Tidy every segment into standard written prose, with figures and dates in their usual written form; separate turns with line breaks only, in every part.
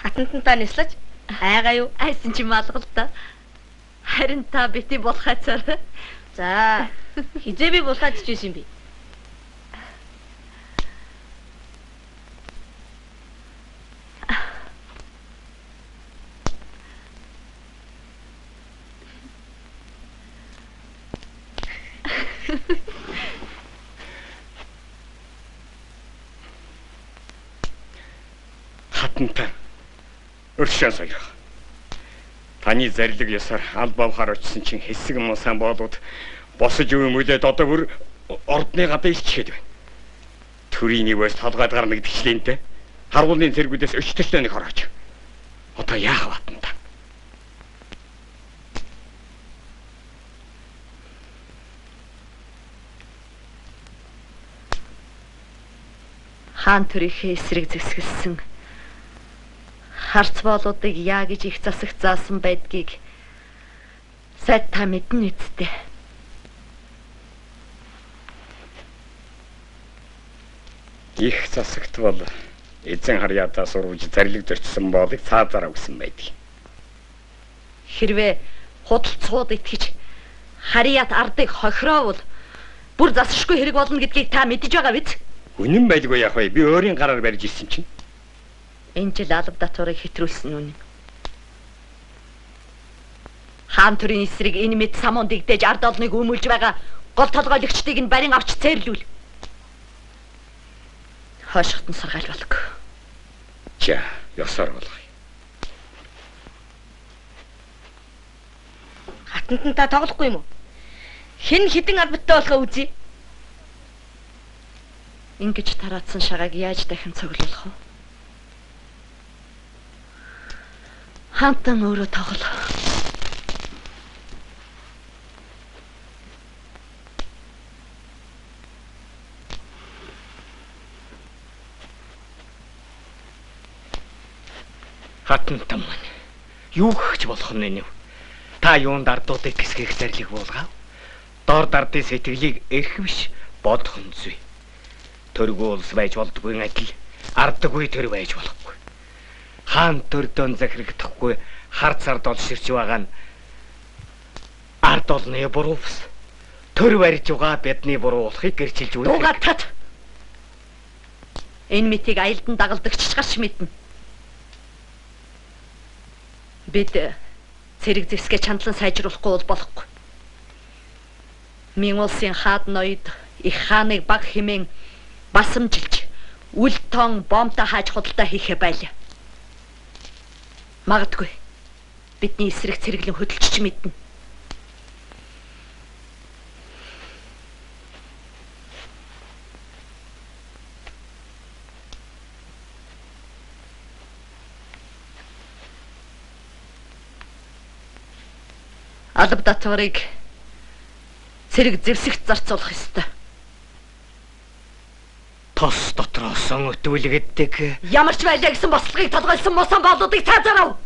Хатантан та нислаж айгаа юу?
Айсан чи малгал та. Харин та бити булхацаар.
За, хизээ би булхаад чижсэн юм би.
Хатантай өршөөн сойрох. Таны зарлиг ёсоор аль бавхаар очисон чинь хэсэг муусан боолууд босож өмөлөөд одоо бүр ордны гадаа илчгээд байна. Төрийн нэгээс толгойд гарна гэдэг члэнтэй. Харгуулны цэргүүдээс өчтөртөө нэг хорооч. Одоо яах вэ хатантай?
Хаан төрийнхээ эсрэг зэвсгэлсэн харц боолуудыг яа гэж их засагт заасан байдгийг сайд та мэднэ үсттэй.
Их засагт бол эзэн харьяатаа сурвж зарлиг зөрчсөн боолыг цаазаараа өгсөн байдаг.
Хэрвээ худалцууд итгэж харьяат ардыг хохироовол бүр засашгүй хэрэг болно гэдгийг та мэдэж байгаа биз?
Үнэн байлгүй яах вэ? Би өөрийн гараар барьж ирсэн чинь.
Энэ жил алба татварыг хэтрүүлсэн үнэн. Хаан төрийн эсрэг энэ мэд самуун дэгдэж ард олныг өмөлж байгаа гол толгойлогчдыг нь барин авч цээрлүүл. Хойшхот нь саргаал болог.
За, ёсоор болгоё.
Хатантан та тоглохгүй юм уу? Хэн хідэн албатай болохоо үзье.
Ингэж тараадсан шагааг яаж дахин цуглуулах вэ? Хаантан өөрөө тоглоо.
Хатантан маань юу гэх болох нь нэ? Та юунд ардуудыг гисгэх зарлиг буулгав? Дор дардын сэтгэлийг эрх биш бодох нь зүй. Төргүү улс байж болдгүй адил ардаггүй төр байж болохгүй. Хаан төрдөн захирагдахгүй хар цард ол ширч байгаа нь ард олны буруу бус. Төр барьж байгаа бидний буруу болохыг гэрчилж үйл.
Дуугаа тат. Энэ мэтийг аялдан дагалдагч гарч мэднэ. Бид цэрэг зэвсгээ чандлан сайжруулахгүй бол болохгүй. Мин улсын хаад ноёд их хааныг баг хэмээн басамжилж үл тоон бомбтой хааж худалдаа хийхэ байлаа. Магадгүй бидний эсрэг цэрэглэн хөдөлж мэднэ. Алба татварыг цэрэг зэвсэгт зарцуулах ёстой.
Тос дотроосон өтвөлгөддөг.
Ямар ч байлаа гэсэн бослогыг толгойлсон мусан боолуудыг цаазаарав.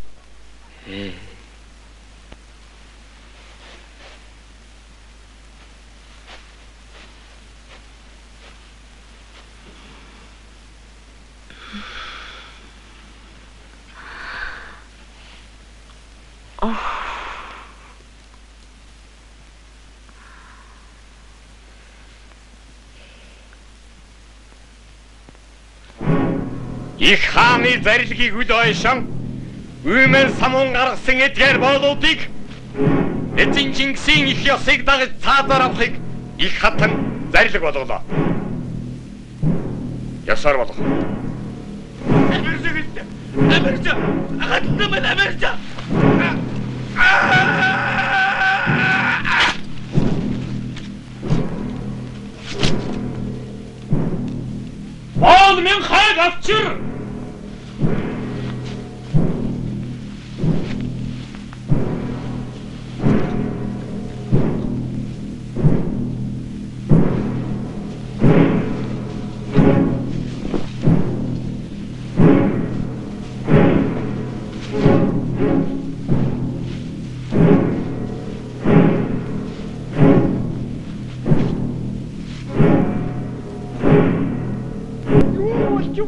Их хааны зарилгийг үл ойшон үймэн самуун гаргасан эдгээр боолуудыг эзэн Чингисийн их ёсыг дагаж цаазаар авахыг их хатан зарлиг болголоо. Ёсоор болгох.
Амирч амирч хатан мэн амирч.
Боол минь хайг авчир.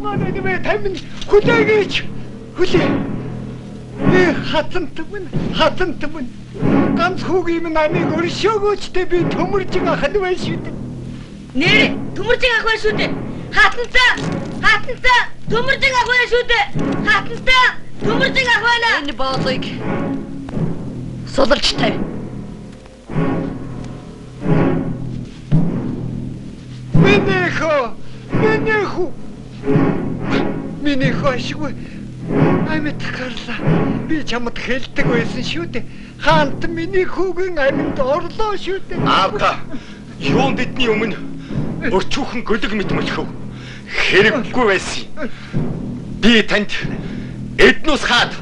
Манай нэмээ тамин хүлээгээч. Хүлээ. Хатант минь, хатант минь. Ганц хүүгийн минь амийг өршөөгөөчтэй би төмөржин ах нь байна шүү дээ.
Нэрээ төмөржин ах байна шүү дээ. Хатанцаа, хатанцаа, төмөржин ах байна шүү дээ. Хатанцаа, төмөржин ах байна.
Энэ боолыг сулалж тавь.
Миний хөө, миний хүү. Миний хөө ашиггүй. Амьд гарлаа. Би чамд хэлдэг байсан шүү дээ. Хаант миний хүүгийн амьд орлоо шүү дээ.
Аавда, юунд эдний өмнө өрчүүхэн гөлөг мэт мөлхөв. Хэрэггүй байсан. Би танд эднүс хаад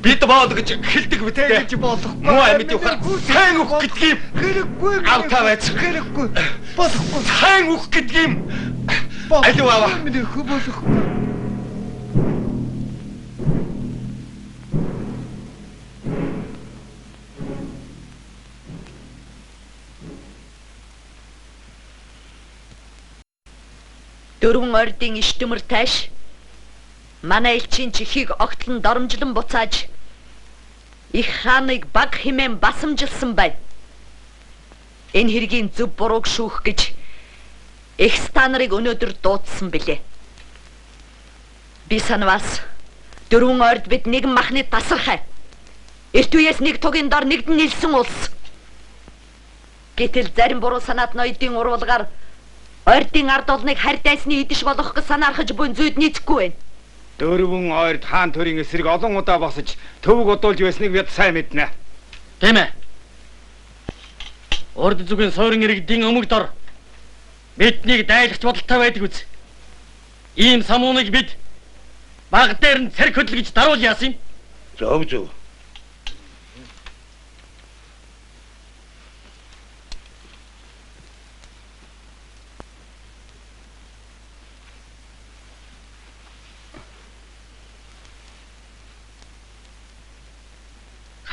бид боол гэж хэлдэг битээ.
Тэгж болохгүй.
Муу амьд ухаар сайн өгөх гэдгийг
хэрэггүй.
Аавтаа байж
хэрэггүй. Болохгүй.
Сайн өгөх гэдгийг алив аваа.
Миний хүү болохгүй.
Дөрвөн ордын иш төмөр тааш манай элчийн чихийг огтлон доромжлон буцааж их хааныг баг хэмээн басамжилсан байна. Энэ хэргийн зөв бурууг шүүх гэж их та нарыг өнөөдөр дуудсан билээ. Би санаваас дөрвөн орд бид нэгэн махны тасархай. Эрт үеэс нэг тугийн дор нэгдэн нийлсэн улс. Гэтэл зарим буруу санаат ноёдын урвалгаар ойрдын ард олныг харь дайсны идэж болох гэж санаархаж буй зүйд нийцэхгүй байна.
Дөрвөн ойрд хаан төрийн эсрэг олон удаа босож төвөг удуулж байсныг бид сайн мэднэ.
Тийм ээ. Урд зүгийн суурин иргэдийн өмг дор биднийг дайлах бодолтой байдаг үз. Ийм самууныг бид баг дээр нь цэрэг хөдөлгөж даруул яасан юм.
Зөв зөв.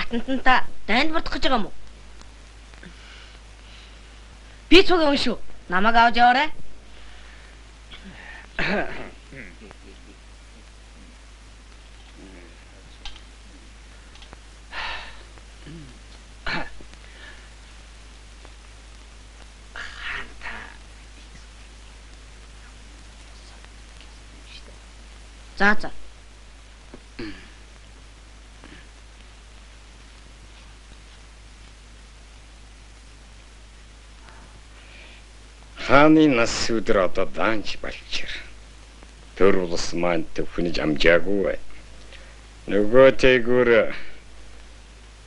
Хатантан та дайнд мордох гэж байгаа юм уу? Би цуг юм шүү. Намайг авч яваарай. За за.
Хааны нас сүдэр одоо даанч балчир. Төр улс маань төвхнэж амжаагүй бай. Нөгөө тэгүр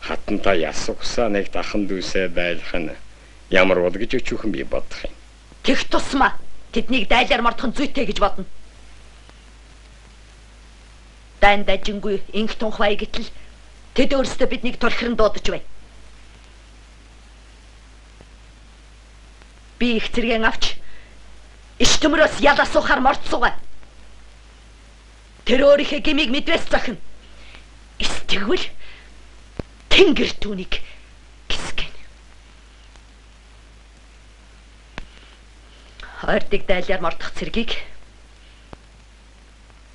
хатантаа ясугсаа нэг дахан дүүсээ байлах нь ямар бол гэж өчүүхэн би бодох юм.
Тех тусмаа тэднийг дайлаар мордох нь зүйтэй гэж бодно. Дайн дажингүй инх тунх бай гэтэл тэд өөрсдөө биднийг тулхиран дуудаж бай. Би их цэргэн авч иш төмрөөс ял асуухаар мордсуугаа. Тэр өөрийнхөө гмийг мэдвэс зохино. Эс тэгвэл тэнгэр түүнийг гисгэн. Ойрдыг дайлаар мордох цэргийг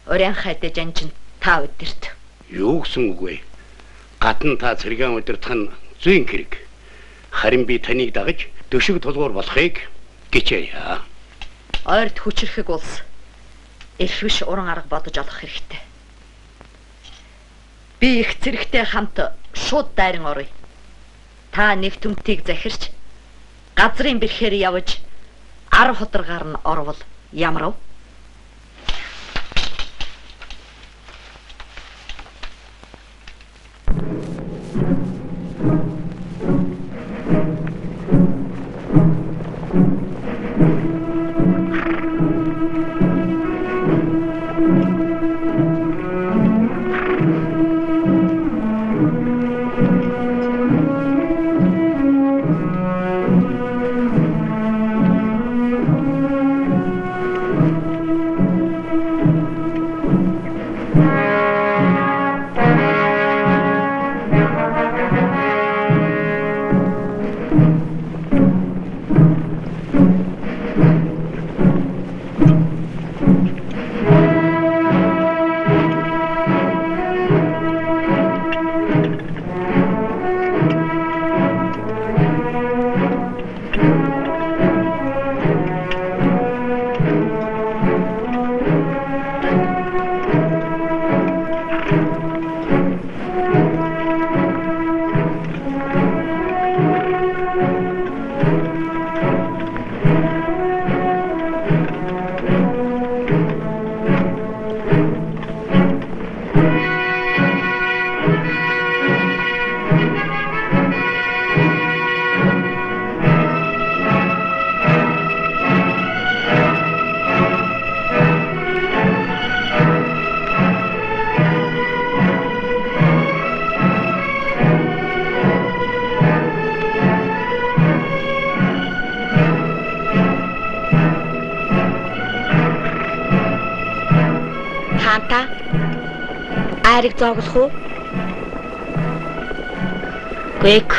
уран хайдаж анчин та өдөрт.
Юу гэсэн үг вэ? Гадна та цэргэн удирдах нь зүйн хэрэг. Харин би таныг дагаж дөшиг тулгуур болохыг гिचээе.
Ойрд хүчрэхэг улс эрх биш уран арга бодож олох хэрэгтэй. Би их цэрэгтэй хамт шууд дайран оръё. Та нэг төмтийг захирч газрын бэрхээр явж 10 хударгаар нь орвол ямар вэ?
нарыг зооглох уу? Гэг.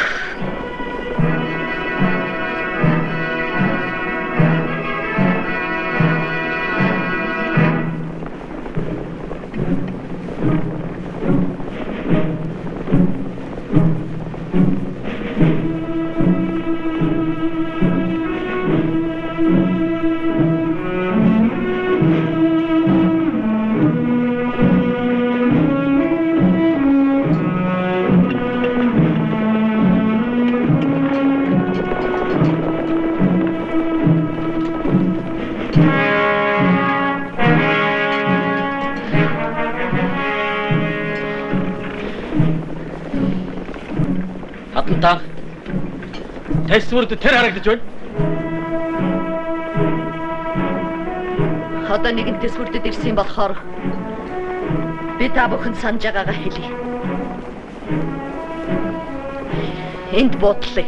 Тэсвэрд тэр харагдаж байна.
Одоо нэгэн тэсвэрдэд ирсэн болохоор би та бүхэнд санаж байгаагаа хэлье. Энд буудлаа.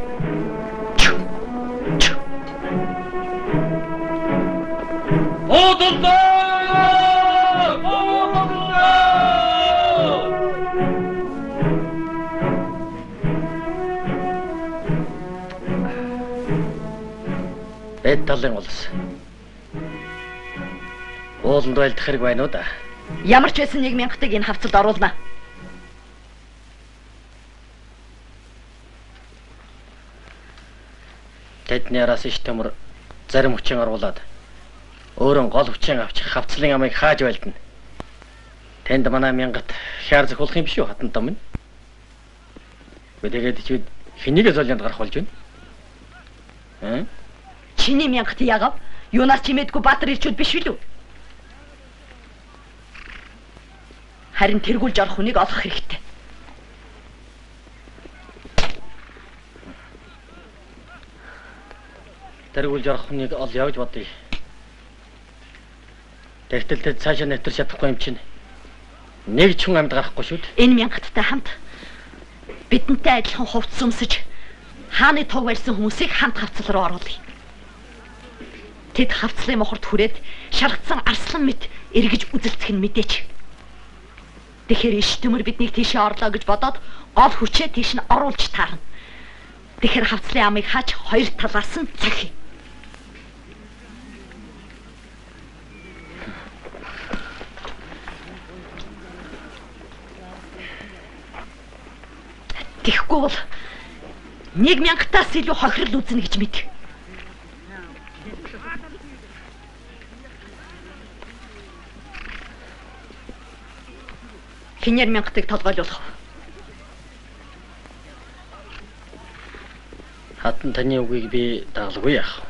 Буудлаа! Бэд талын улс. Ууланд байлдах хэрэг байна уу да?
Ямар ч байсан 1000-ыг энэ хавцалд оруулна.
Тэдний араас иш төмөр зарим хүчин оруулаад өөрөө гол хүчин авчих хавцлын амыг хааж байлдана. Тэнд манай мянгат хяар зохиулах юм биш үү хатан минь? Тэгээд чи хэнийгээ золионд гарах болж байна? Аа?
Чиний мянгат ягав? Юунаас чимээдгүй Баатар ирчүүд биш билүү? Харин тэргүүлж орох хүнийг олох хэрэгтэй.
Тэргүүлж орох хүнийг олъё гэж бодъё. Тэгтэл тэд цаашаа нэвтэрч чадахгүй юм чинь. Нэг ч хүн амьд гарахгүй шүү дээ.
Энэ мянгаттай хамт бидэнтэй адилхан хувцас өмсөж хааны туг барьсан хүмүүсийг хамт хавцал руу оруулъя. Тэд хавцлын мохорт хүрээд шаргацсан арслан мэт эргэж үзэлцэх нь мэдээч. Тэгэхээр иш төмөр биднийг тийшээ орлоо гэж бодоод гол хүчээ тийш нь оруулж таарна. Тэгэхээр хавцлын амыг хааж хоёр талаас нь цохиё. Тэгэхгүй бол 1000-аас илүү хохирол үзнэ гэж мэд. Хинээр мянгатыг толгойлуулах.
Хатан таны үгийг би дагалгүй яах.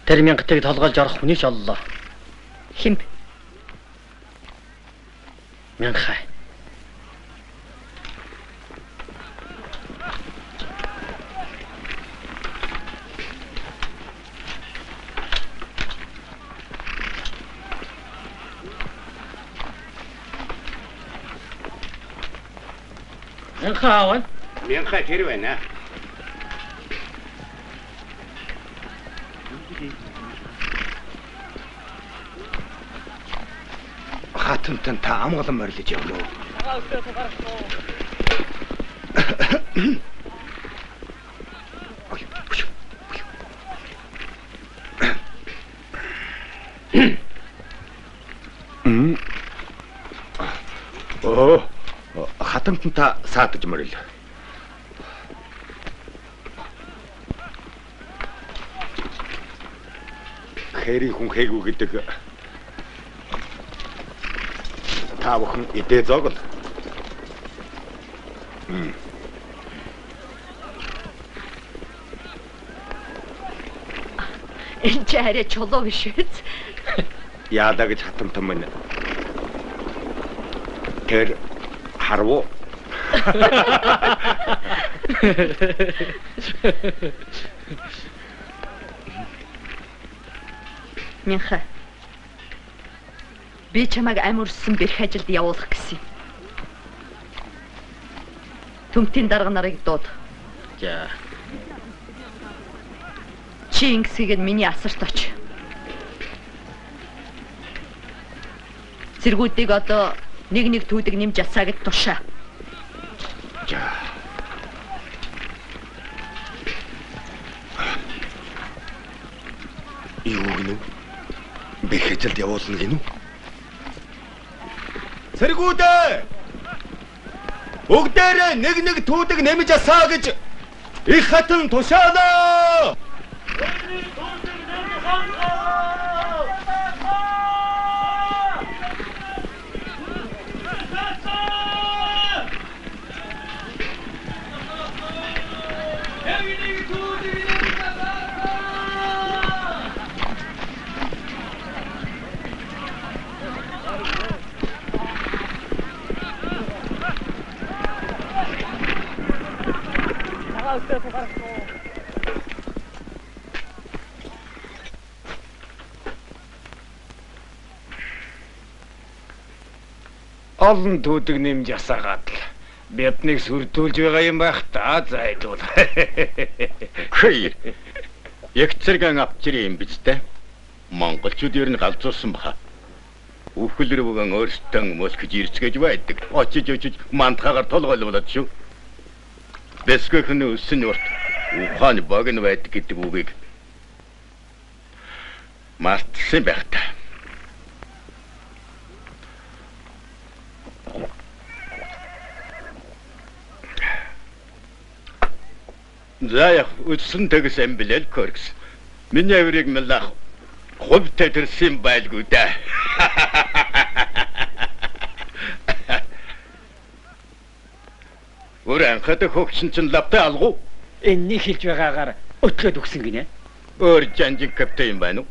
Тэр мянгатыг толгойлж орох хүнийг ч оллоо.
Хэн бэ?
Мянхай. Мянхай аав.
Мянхай тэр байна.
Хатантан та амгалан морилж явна уу? Оо, хатантан та саатаж морил. Хэрийн хүн хээгүү гэдэг та бүхэн идэ зоогол.
Энэ чи арай чулуу биш үү?
Яалаа гэж хатамтан минь. Тэр харвуу.
Мянхай. Би чамайг ам өрссөн бэрх ажилд явуулах гэсэн юм. Төмтийн дарга нарыг дууд.
За.
Чи ингэсгээд миний асарт оч. Цэргүүдийг одоо нэг нэг түүдэг нэмж асаа гэд тушаа.
За.
Юу гинүү? Би хэжилд явуулна гинүү?
Цэргүүдээ! Бүгдээрээ нэг нэг түүдэг нэмж асаа гэж их хатан тушаалаа!
Олон түүдэг нэмж асаагаад л биднийг сүрдүүлж байгаа юм байх та зайлуул.
Хэй. Яг цэргэн авчирын юм биз дээ. Монголчууд ер нь галзуусан баха. Үхэл рүүгэн өөрсдөө мөлхөж ирцгээж байдаг. Очиж очиж мандхаагаар толгойлуулад шүү. Бэсгэх нь өссөн урт ухаан богино байдаг гэдэг үгийг мартсан байх та. За яг үтсэн тэгс амбилэл көргс. Миний авирыг мэлах хувь тэтэрсэн байлгүй дээ. Өөр анхад хөгшин чинь лавтай алгуу.
Энэний хэлж байгаагаар өтлөөд өгсөн гинэ.
Өөр жанжин капитан юм байна уу?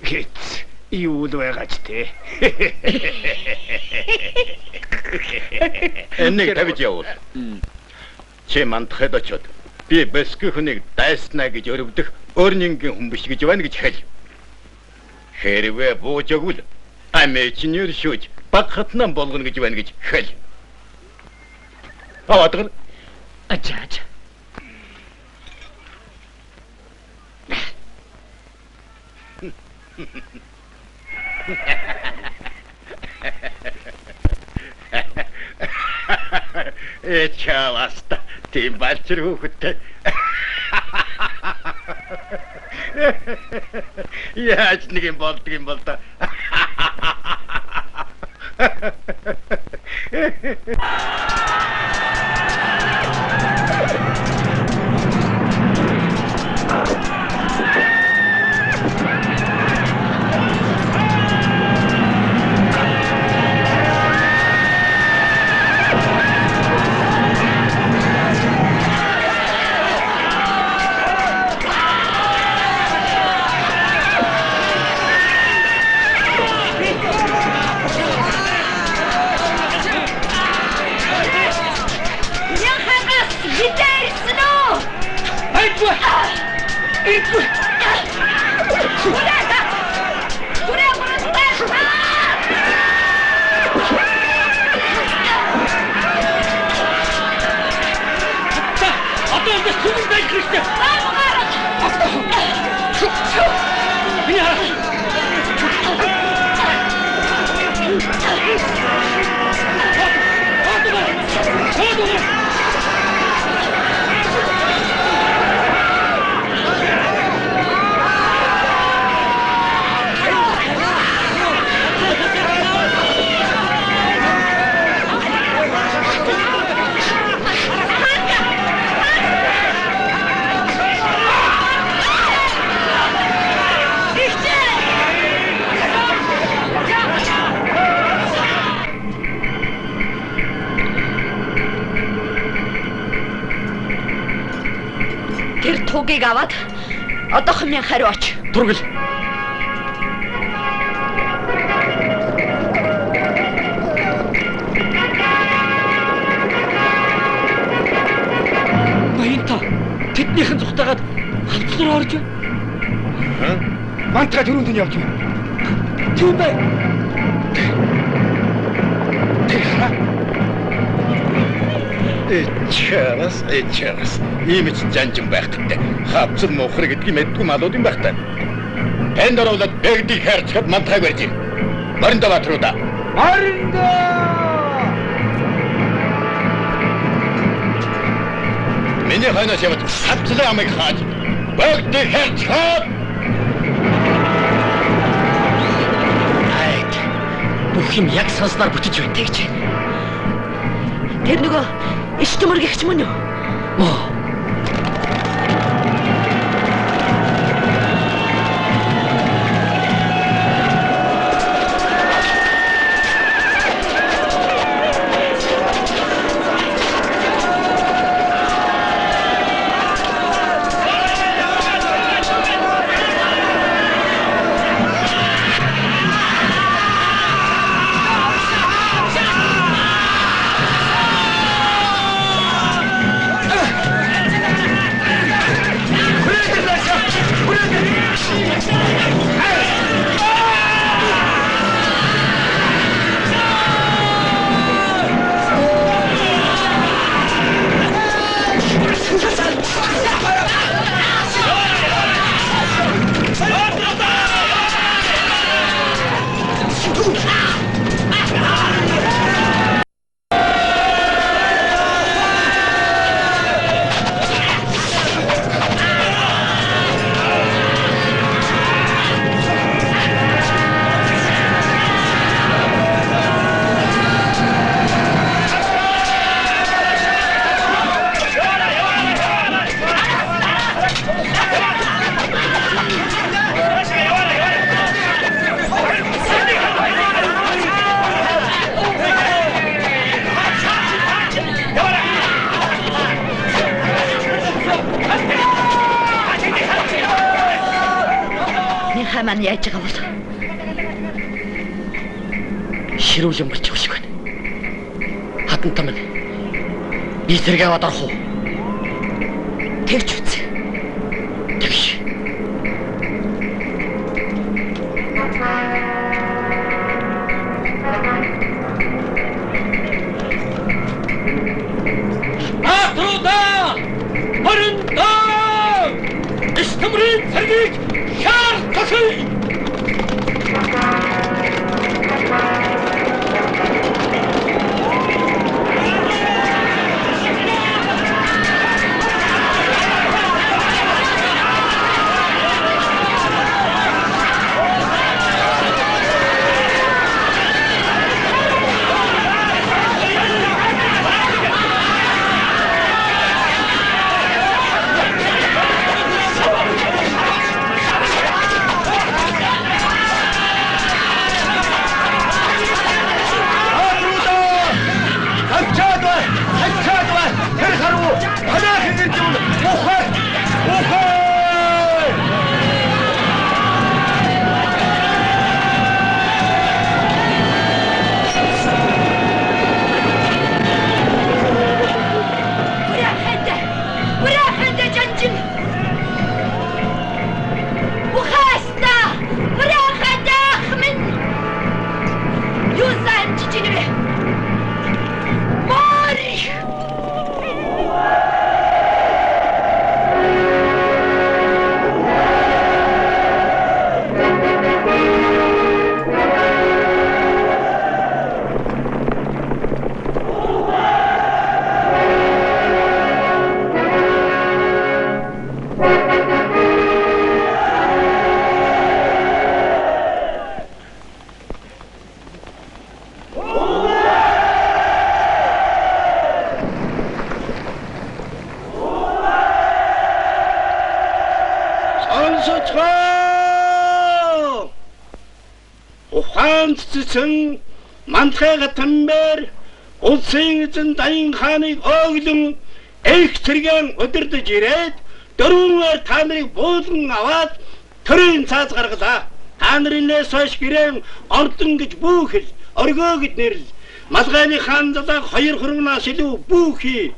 Хэц юу л байгаач те.
Энийг тавьж явуул. Чи мандахад очоод би бэсгүй хүнийг дайснаа гэж өрөвдөх өөрнингийн хүн биш гэж байна гэж хэл. Хэрвээ бууж өгвөл амээ чинь өршөөж баг хатнаа болгоно гэж байна гэж хэл. Аваад.
Ачаа ачаа.
Э чаваста тийм балчир хүүхэдтэй. Яаж нэг юм болдго юм бол та.
Тэр тугийг аваад одоохон минь хариу оч.
Түргэл.
Баянта тэднийхэн зүхтаагаад хавцал руу орж байна.
Мантра түрүүнд нь явж байна.
Тийм бай.
Тэр хараа.
Эчээрс эчээрс. Ийм ч жанжин байх гэдэг. Хавцал мухар гэдгийг мэдгүй малууд юм байх та. Танд оруулаад бэгдийг хайрцахад мантахайг барьж ир. Мориндоо Баатаруудаа.
Мориндоо!
Миний хойноос явж хавцлын амыг хааж бэгдийг хайрцахад
Айд. Бүх юм яг санснаар бүтэж байна.
Тэгж байна. Тэр нөгөө иш төмөр гихч мөн үү?
Мөө.
Минхай маань яаж байгаа бол?
Ширүүлэн болчих шиг байна. Хатантай минь. Би зэрэг аваад орох уу?
Тэгж үз.
Тэгш.
Баатруудаа! Мориндоо! Иш төмрийн цэргийг хяар тохий!
Баатруудаа! Хавчаад бай! Хавчаад бай! Тэр харуу! Манайх ирж юм! Ухай! Ухай!
Бүрээхэндэ! Бүрээхэндэ жанжин! Ухааста! Бүрээхэндэ ах минь! Юу сайн амжиж ийн вэ? Мор!
Сонсоцгоо! Ухаан цэцэн мантхай гатамбэр улсын эзэн Даян хааныг өөглөн их цэргэн удирдах ирээд дөрвөн та нарыг буулган аваад төрийн цааз гаргалаа. Та нарынээс хойш гэрээн ордон гэж бүүхэл, оргөө гэд нэрлэл. Малгайны хаан залааг хоёр хурмнаас илүү бүүхий.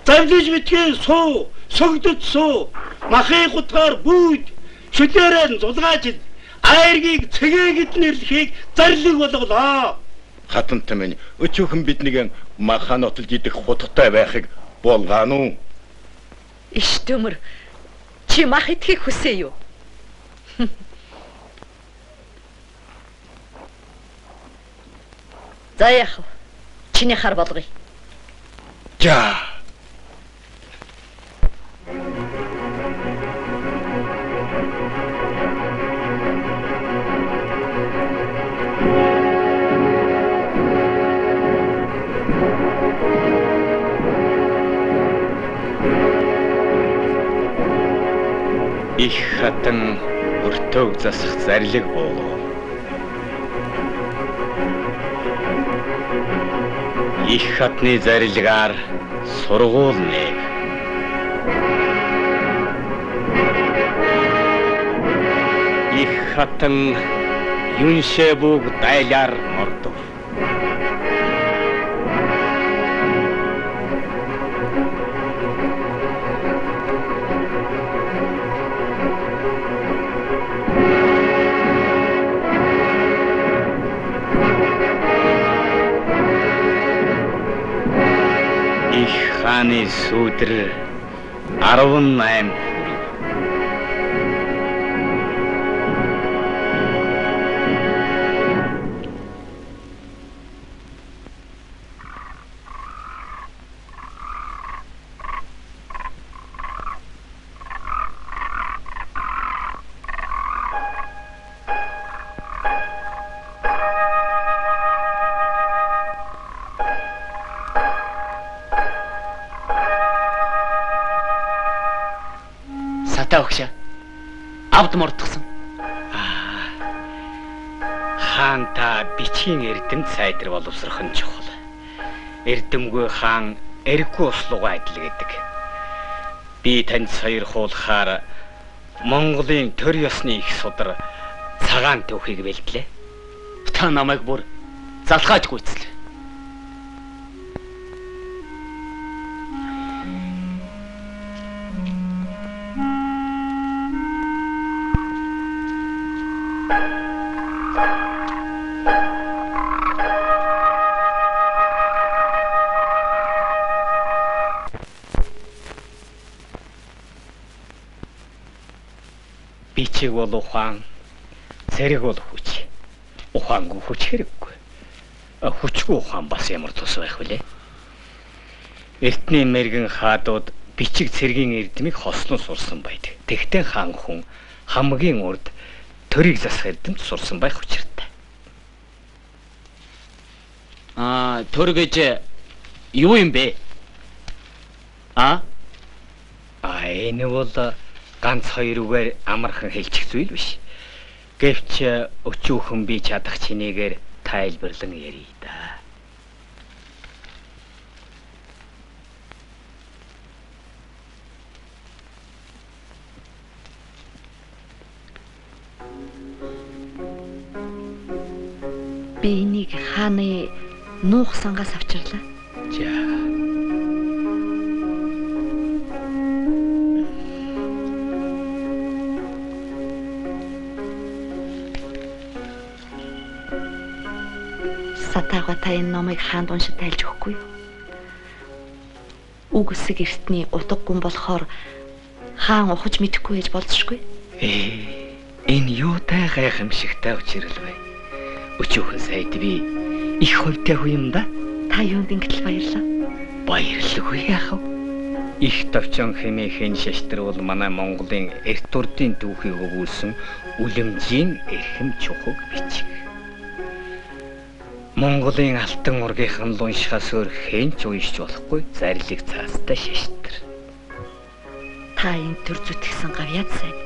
Завлиж битгий суу, сөгдөж суу. Махын гутгаар бүүд, шүлээрээ зулгааж айргийг цэгээ гэд нэрлэхийг зарлиг болголоо.
Хатантай минь өчүүхэн биднийг махан отолж идэх хутгатай байхыг булгаан уу?
Иш төмөр чи мах идэхийг хүсээ юу? За яах вэ? Чиний хар болгоё.
За.
Их хатан өртөөг засах зарлиг буулгав. Их хатны зарилгаар сургууль нээв. Их хатан Юншэбүг дайлаар мордов. Их хааны сүүдэр 18 хүрв.
Сатай багшаа. Авд мордсон.
Хаан та бичгийн эрдэмт сайдар боловсрох нь чухал. Эрдэмгүй хаан эрэггүй услуугаа адил гэдэг. Би танд сойрхуулахаар Монголын төр ёсны их судар цагаан түүхийг бэлтлээ.
Та намайг бүр залхааж гүйцлээ.
Бичиг бол ухаан, цэрэг бол хүч. Ухаангүй хүч хэрэггүй. Хүчгүй ухаан бас ямар тус байх вүлээ? Эртний мэрэгэн хаадууд бичиг цэргийн эрдмийг хослон сурсан байдаг. Тэгтээ хаан хүн хамгийн урд төрийг засах эрдэмт сурсан байх учиртай.
Аа, төр гэж юу юм бэ? Аа?
А энэ бол ганц хоёр үгээр амархан хэлчих зүйл биш. Гэвч өчүүхэн би чадах чинээгээр тайлбарлан ярий да.
Би энийг хааны нуух сангаас авчирлаа.
За.
Сатайгаа та энэ номыг хаанд уншиж тайлж өгөхгүй юу? Үг үсэг эртний утга гүн болохоор хаан ухаж мэдэхгүй гэж болзошгүй.
Энэ юутай гайхамшигтай учрал вэ? Өчүүхэн сайд би их хувьтай хүн юм да.
Та юунд ингэтэл баярлаа?
Баярлалгүй яах вэ? Их товчон хэмээхэн шаштар бол манай Монголын эрт урдын түүхийг өгүүлсэн үлэмжийн эрхэм чухал бичиг. Монголын алтан ургийнхан л уншихаас өөр хэн ч уншиж болохгүй зарлиг цаастай шаштар.
Та энэ төр зүтгэсэн гавьяат сайд.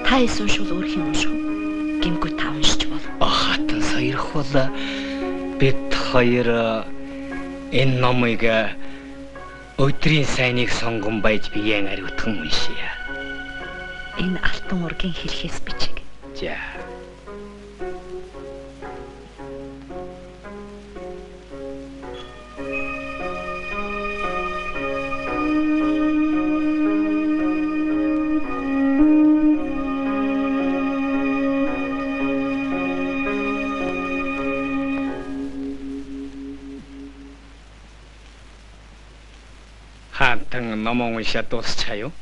Та эс уншвал өөр хэн унших вэ? Гэмгүй та уншиж болно.
Хатан саярх бол бид хоёр энэ номыг өдрийн сайныг сонгон байж биеэн ариутхан уншия.
Энэ алтан ургийн хэлхээс бичиг.
За. Хаантан номон уншаад дуусчаа юу?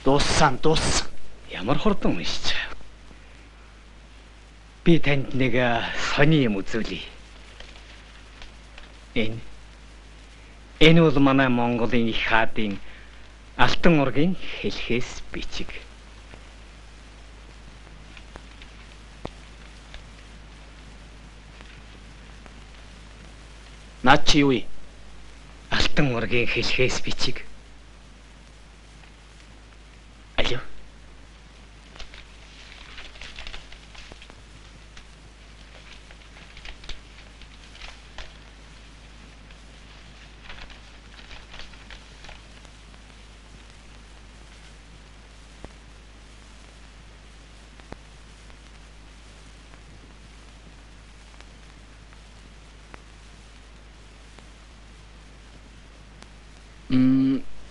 Дууссан, дууссан.
Ямар хурдан уншичаа. Би танд нэг сони юм үзүүлье. Энэ бол манай Монголын их хаадын Алтан ургийн хэлхээс бичиг.
Наад чи юу вэ?
Алтан ургийн хэлхээс бичиг. Алё.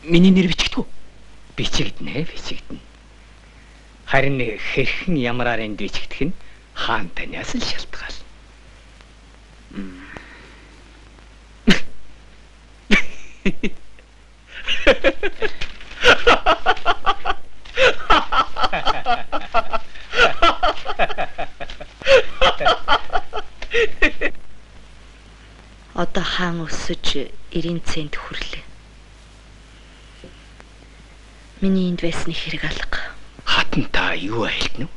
Миний нэр бичигдэх үү?
Бичигдэнэ, бичигдэнэ. Харин хэрхэн ямараар энд бичигдэх нь хаан танаас л шалтгаална.
Одоо хаан өсөж 90 цент хүрлээ. Миний энд байсны хэрэг алга.
Хатан та юу айлтна вэ?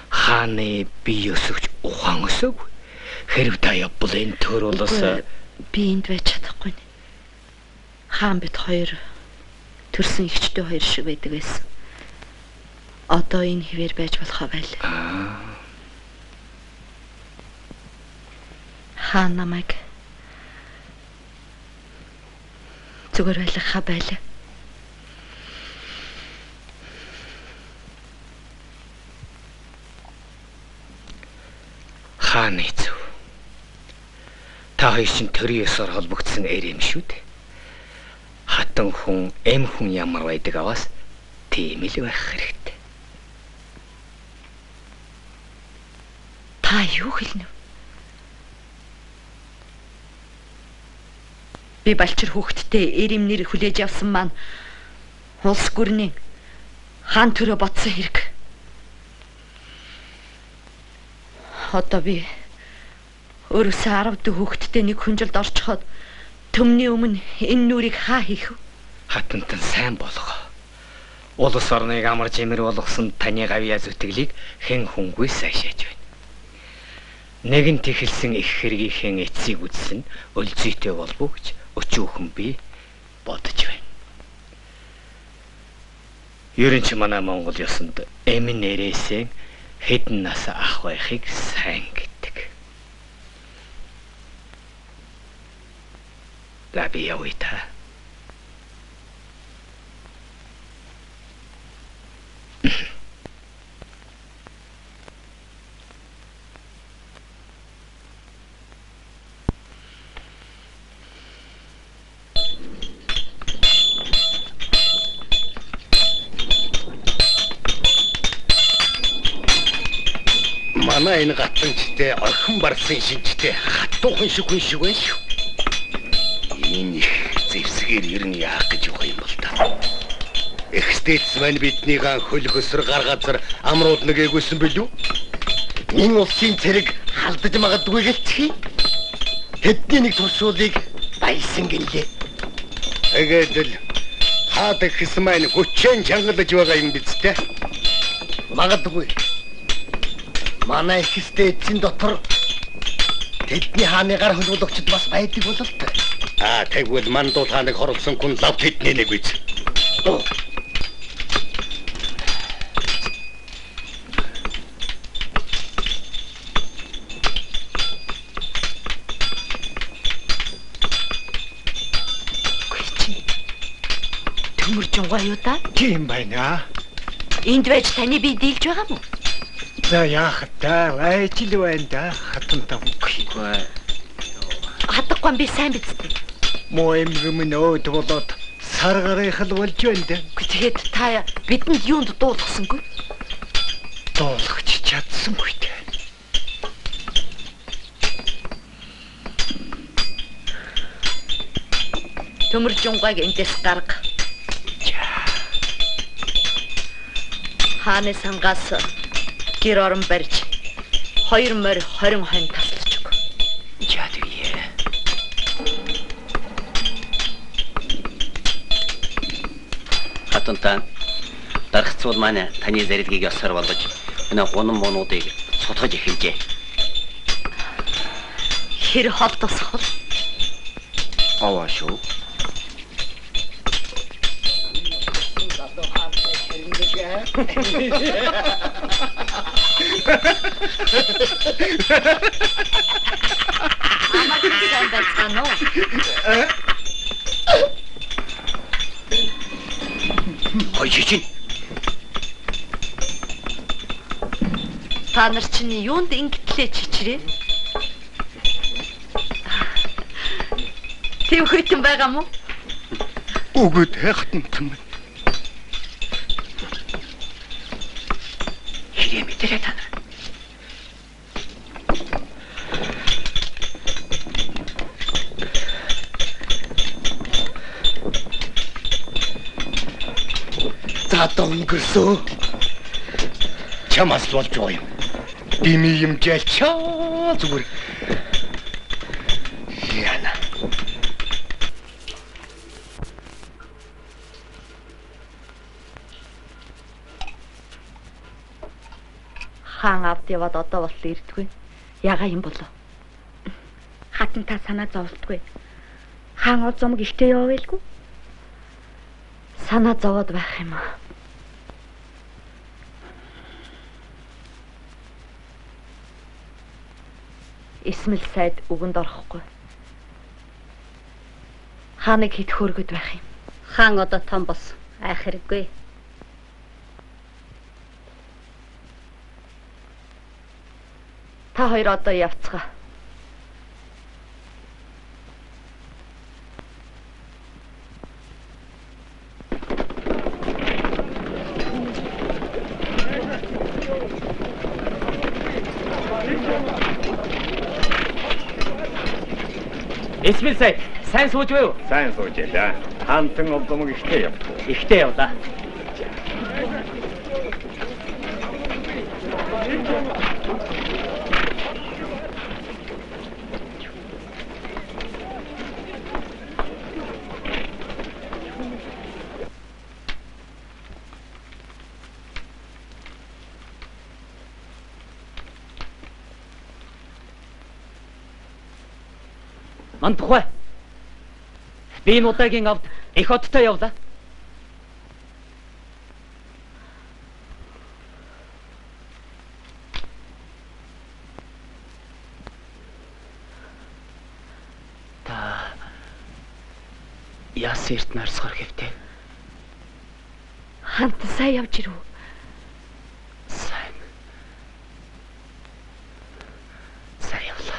Хааны бие өсөгч ухаан өсөөгүй. Хэрв та явбал энэ төр улс
би энд байж чадахгүй. Хаан бид хоёр төрсөн эгчтэй хоёр шиг байдаг байсан. Одоо энэ хэвээр байж болохоо байлаа. Хаан намайг зүгээр байлгахаа байлаа.
Хааны зөв. Та хоёр чинь төрийн ёсоор холбогдсон эр юм шүү дээ. Хатан хүн, эм хүн ямар байдаг аваас тийм л байх хэрэгтэй.
Та юу хэлнэ вэ? Би балчир хүүхэдтэй эр юм нэр хүлээж авсан маань улс гүрний хаан төрөө ботсон хэрэг. Одоо би өөрөөсөө 10 дэх хүүхэдтэй нэг хүнжилд орчиход төмний өмнө энэ нүрийг хаа хийх вэ?
Хатантан сайн болгоо. Улс орныг амар жимэр болгосон таны гавьяа зүтгэлийг хэн хүнгүй сайшааж байна. Нэгэн тэхэлсэн их хэргийнхээ эцсийг үзсэн өлзийтэй болбоо гэж өчүүхэн би бодож байна. Ер нь ч манай Монгол ёсонд эм нэрээсээ хэдэн нас ах байхыг сайн гэдэг. За би явъя та.
Манай энэ гатанчтай орхин барсан шинжтэй хатуухан шиг хүн шиг байна шүү. Энэ их зэвсгээр ер нь яах гэж байгаа юм бол та. Эхстэйц маань биднийгээ хөл хөсөр гар газар амруулна гээгүйсэн билүү? Энэ улсын цэрэг халдаж магадгүй гэлцхий. Тэдний нэг туршуулыг баясан гинлээ. Тэгээд л хаад ихс маань хүчээр чангалж байгаа юм биз дээ. Магадгүй. Манай ихстэй эцсийн дотор тэдний хааны гар хөлбөлөгчд бас байдаг бололтой. Аа тэгвэл мандуул хааныг хорлосон хүн лав тэдний нэг биз.
Төмөр жунгай юу та?
Тийм байна.
Энд байж таны бие дийлж байгаа мó?
За яах та ажил байна да хатан тавгүй.
Хатахгүй би сайн биз дээ.
Муу эмгэм нь өөд болоод сар гарынх л болж байна да.
Тэгэхэд та бидэнд юунд дуулгасангүй?
Дуулгach чадсангүй дээ.
Төмөр жунгайг эндээс гарга. Хааны сангаас гэр орон барьж 2 морь 20 хонь таслаж өг.
За тэгье.
Хатантаа даргацуул маань таны зэрлэгийг ёсоор болгож энэ гунан муунуудыг сутгаж эхэлжээ.
Хэр хол тусгал.
Аваа шүү.
Амаг сайн байцгаана уу?
Хой чинь.
Та нар чинь юунд ингэтлээ чичрээ? Тийм хүйтэн байгаа мó?
Үгүй хатантан минь.
Хэрэг мэдэрээ та нар.
За одоо өнгөрсөө. Чамаас л болж байгаа юм. Дими юм жаалчаа зүгээр. Яна.
Хаан авд яваад одоо болтол ирдгүй. Ягаа юм болов?
Хатантаа санаа зовлтгүй. Хаан од зомог ихтэй яваа байлгүй.
Санаа зовоод байх юм аа. Эсмэл сайд үгэнд орохгүй. Хааныг хит хөөргөд байх юм.
Хаан одоо том болсон. Айх хэрэггүй.
Та хоёр одоо явцгаа.
Эсмэл сайд сайн сууж байв уу?
Сайн сууж байлаа. Хаантан овдомог ихтэй яв.
Ихтэй явлаа. Мандухай. Би энэ удаагийн авд их одтой явлаа. Та яасан эрт нарсгаар хэвтэй.
Хант сайн явж ирв.
Сайн. Сайн явлаа.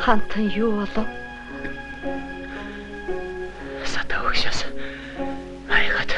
Хантан юу болов?
Сата өгшөөс айгаад.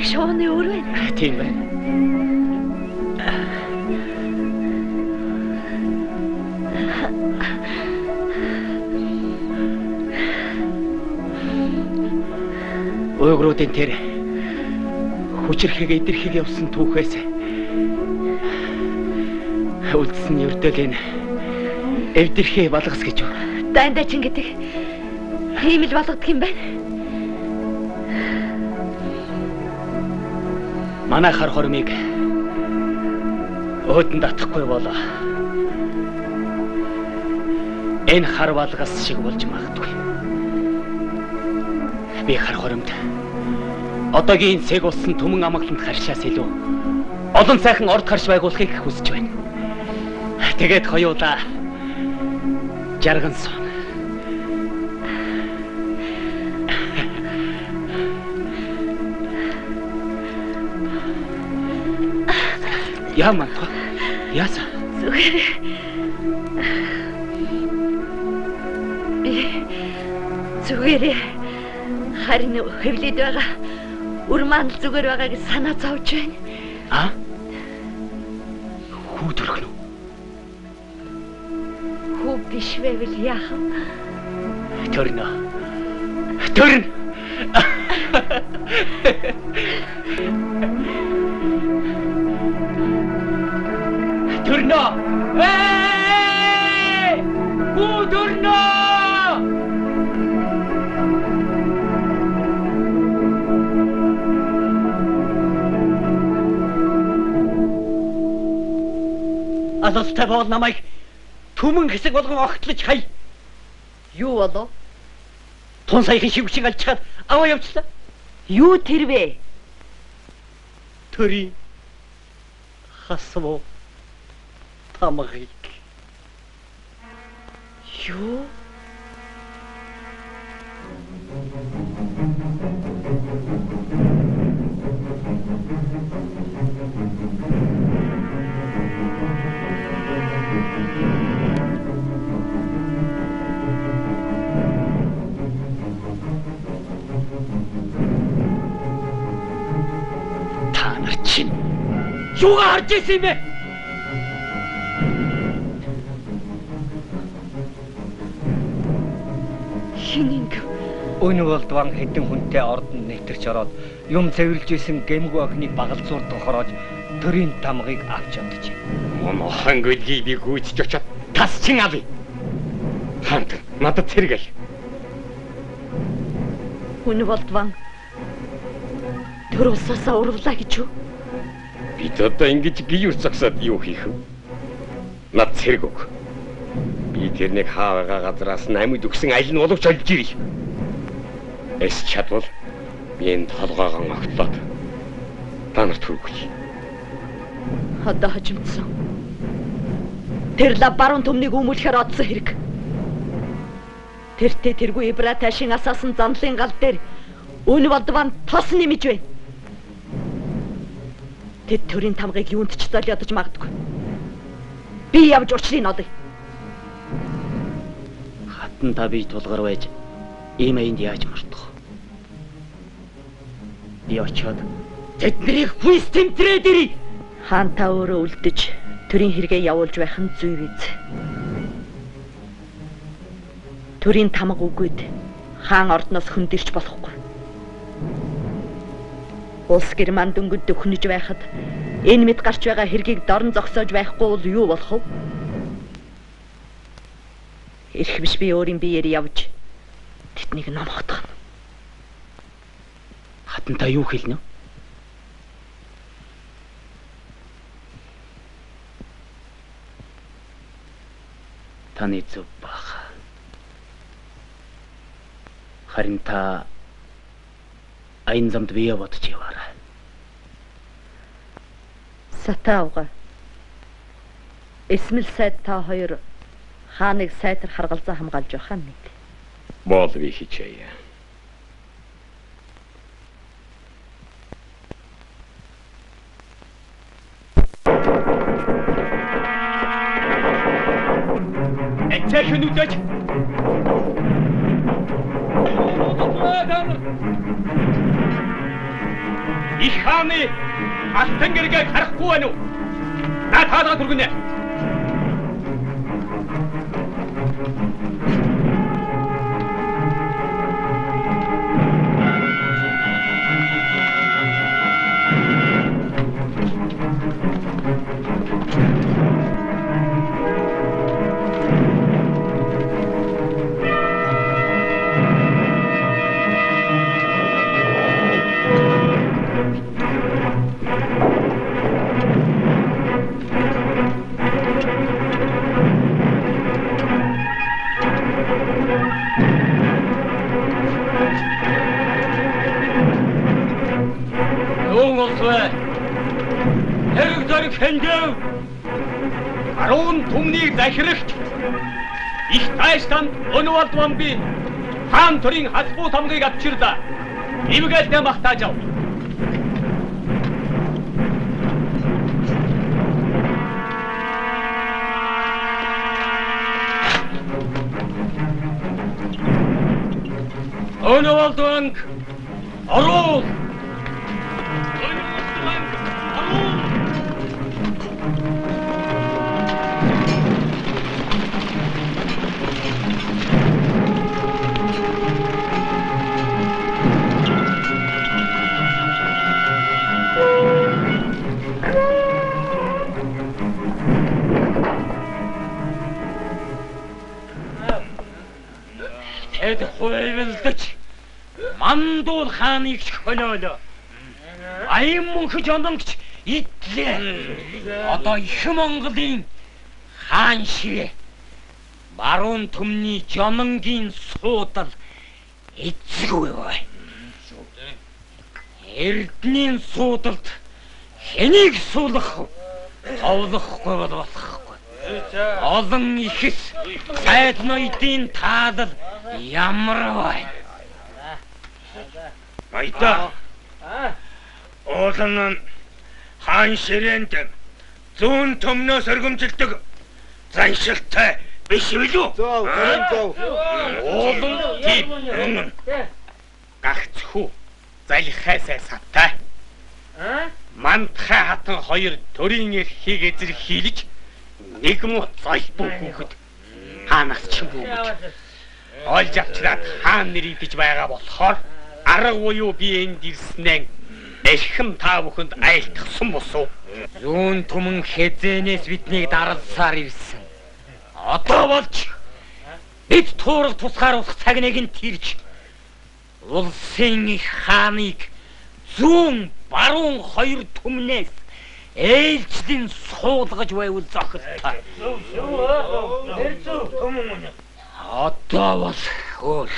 шувууны өр байна.
Тийм байна. Уйгуруудын тэр хүчирхэг эдэрхэг явсан түүхээс үлдсэн ердөөл энэ эвдэрхээ балгас гэж юу?
Дайндачин гэдэг ийм л болгодог юм байна.
Манай хар хормыг өөдөнд татахгүй бол энэ хар балгас шиг болж магадгүй. Би хар хоромд одоогийн сэг болсон түмэн амгаланд харшаас илүү олон сайхан орд харш байгуулахыг хүсэж байна. Тэгээд хоёулаа жарган суuna. Яа мантаа? Яасан?
Зүгээр. Би зүгээр харин хэвлээд байгаа үр маань л зүгээр байгааг санаа зовж байна.
А? Хүү төрөх нь үү?
Хүү биш байвал яах вэ?
Төрнө. Төрнө. Төрнө. Эй! Хүү төрнө!
Алалтай бол намайг түмэн хэсэг болгон огтлож хай.
Юу болов?
Тун саяхан шивгчин алчхаад аваа явчлаа.
Юу тэр вэ?
Төрийн хасвуу тамгыг.
Юу?
Та нар чинь юугаа харж ирсэн юм бэ?
Хин ингэ?
Өн болдван хэдэн хүнтэй ордонд нэвтэрч ороод юм цэвэрлж исэн гэмгүй охиныг багалзуурд хороож төрийн тамгыг авч явдаж.
Монохон гөлгийг би гүйцэж очоод тас чин авъя. Хаант надад цэрэг ал.
Хүн болдван төр улсаасаа урвлаа гэж юу?
Бид одоо ингэж гиюр зогсоод юу хийх вэ? Над цэрэг өг. Би тэрнийг хаа байгаа газраас нь амьд өгсөн аль нь боловч олж ирье. Эс чадвал би энэ толгойгон огтлоод та нарт хүргэх.
Одоо хожимдсон. Тэр лав баруун түмнийг өмүүлэхээр одсон хэрэг. Тэртээ тэргүй Ибра ташин асаасан замлын гал дээр үн болдван тос нэмж байна. Тэд төрийн тамгыг юунд ч золиодож магадгүй. Би явж учрыг олъё.
Хатан та би тулгар байж ийм аянд яаж мартах вэ? Би очиод тэднийг хүнс тэмтрээд ирье.
Хаан та өөрөө үлдэж төрийн хэрэгээ явуулж байх нь зүй биз. Төрийн тамга үгүйд хаан ордноос хөндөрч болохгүй. Улс герман дөнгөд дөхнөж байхад энэ мэд гарч байгаа хэргийг дорн зогсоож байхгүй бол юу болох вэ? Эрх биш би өөрийн биеэр явж тэднийг номхотгоно.
Хатан та юу хэлнэ? Таны зөв баг. Харин та аян замд бие бодож яваарай.
Сатаавга. Эсмэл сайд та хоёр хааныг сайтар харгалзаа хамгаалж байхаа мэд.
Бол би хичээе.
Эцэхэн үдэж.
Их хааны алтан гэргээг харахгүй байна уу? На таалгаа түргэнэ. Хэндэв баруун түмнийг захирагч их тайстанд Өнөвөлдван би хаан төрийн хасбуу тамгыг авчирлаа. Ивгэлдээ магтааж ав. Өнөвөлдванг оруул! Тэд хуйвалдаж Мандуул хааныг хөнөөлөө. Аян мөнх жономч идлээ. Одоо их Монголын хаан ширээ. Баруун түмний жононгийн суудал эцгүй бай. Эрдэнийн суудалд хэнийг суулгах вэ? Товлохгүй бол болохгүй. Олон ихэс сайд ноёдын таалал ямар байна?
Баяда. Уулан нь хаан ширээнд зүүн төмнөөс өргөмжилдөг заншилтай биш билүү?
Зөв, зөв.
Уулан тийм. Гагцхүү залхиасаа сатай. Мандхай хатан хоёр төрийн эрхийг эзэрхийлж нэг муу золбоо хүүхэд хаанаас ч бүүгэж олж авчраад хаан нэрийдэж байгаа болохоор арга буюу би энд ирснээр эрхэм та бүхэнд айлтгсан босуу. Зүүн түмэн хэзээнээс биднийг даралсаар ирсэн. Одоо болж бид туурах тусгаар болох цаг нэгэнт ирж улсын их хааныг зүүн баруун хоёр түмнээс ээлжлэн суулгаж байвал зохилтой. Одоо бол өөр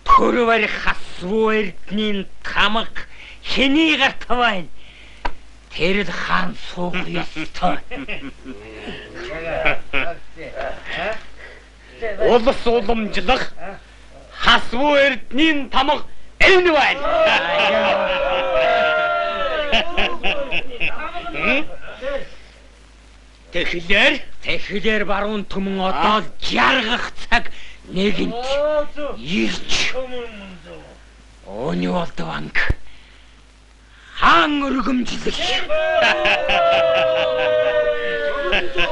төр барих хасвуу эрдэнийн тамга хэний гарт байна. Тэр л хаан суух ёстой. Улс уламжлах хасвуу эрдэнийн тамга энэ байна. Тэгэхээр баруун түмэн одоо л жаргах цаг нэгэнт ирж Өнөвөлдванг хаан өргөмжлөх.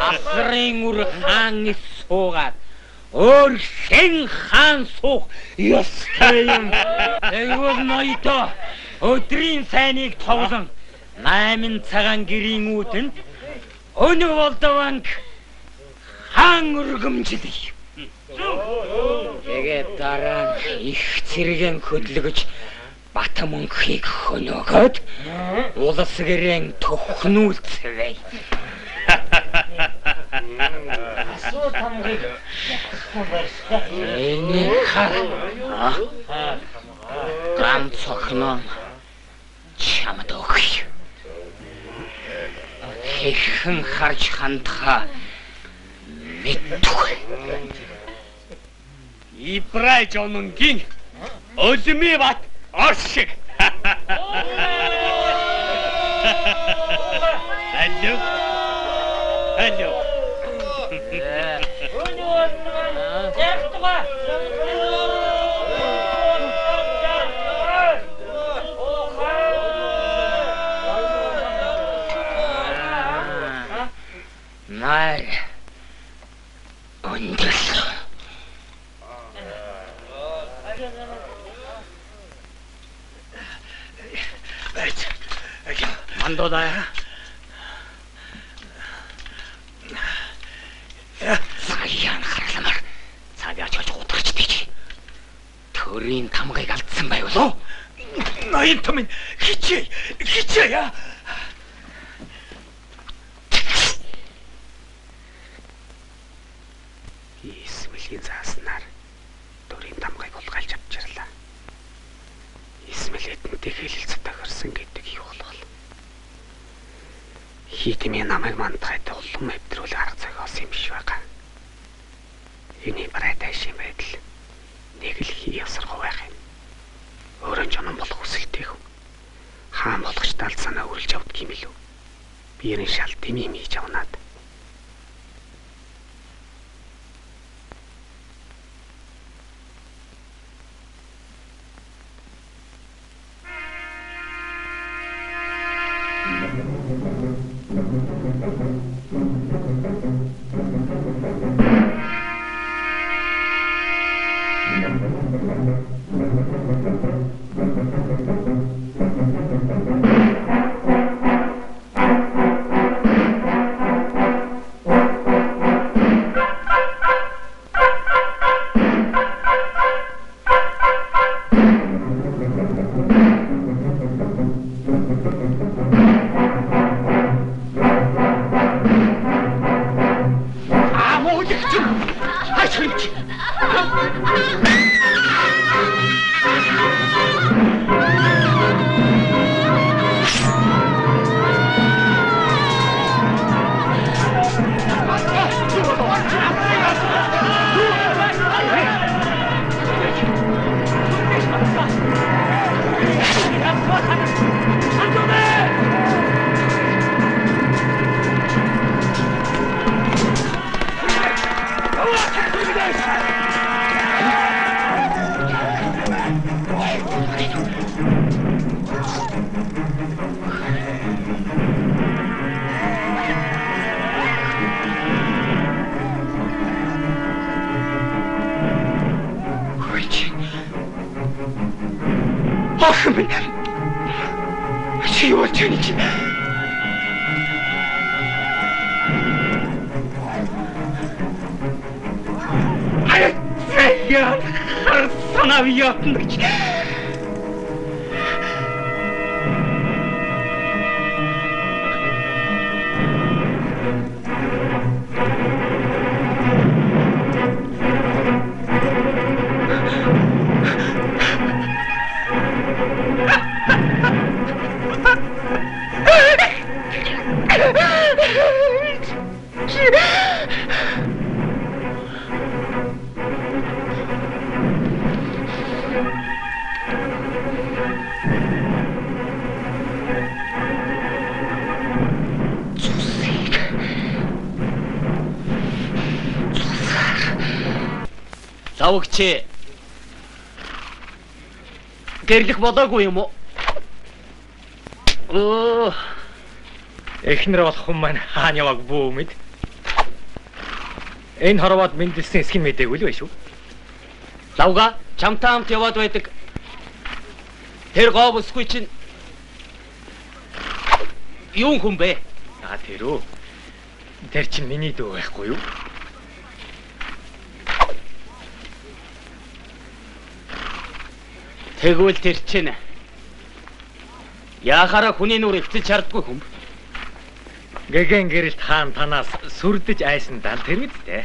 Асрын үр хаан суугаад өөр хэн хаан суух ёстой юм. Тэгвэл ноёдоо өдрийн сайныг тоглон 8 цагаан гэрийн үүдэнд Өнөвөлдванг хаан өргөмжлөх. Тэгээд дараа нь их цэргэн хөдлөгж Батмөнхийг хөнөөгөөд улс гэрэн төхнүүлцвэ.
Асуу тамгыг
энийг хар ганц охин чамд өгье. Хэрхэн харж хандхаа мэдгүй. Ибрай жононгийн Өлмий бат ор шиг. Алло. Алло.
Амьдрал.
Байж. Мандуудаа.
Саяан харламар цаг ачиж гутарч тийч. Төрийн тамгыг алдсан байвал уу?
Ноён том хичээ хичээ яа.
Исмэлийн зааснаар төрийн тамгыг хулгайлж авчирлаа. Исмэл эдэнтэй хэлэлцээ тохирсон гэдэг юу болов? Хитмийн намайг мандахад улам хэвдрүүл арга зохиосон юм биш байгаа. Энэ барайтай шим байдал нэг л хий ясаргуу байх юм. Өөрөө жонон болох хүсэлтэй хүн. Хаан болгоч талд санаа үрэлж авдаг юм билүү? Би ерэн шал дэмий юм хийж авнаад.
Охин минь. Чи юу болж байна чи? Хаяа харсанаа явна гэж.
Лавгч гэрлэх болоогүй юм уу?
Оо. Эхнэр болох хүн маань хаана явааг бүү мэд. Энэ хорвоод мэндэлсэн эсхин мэдээгүй л байх шүү.
Лавга чамтай хамт яваад байдаг. Тэр гоо бүсгүй чинь юун хүн бэ?
А тэр үү? Тэр чинь миний дүү байхгүй юу?
Тэгвэл тэр чинь яхаараа хүний нүр эвтэж чаддгүй хүн.
Гэгэн гэрэлт хаан танаас сүрдэж айсан дал тэр үсттэй.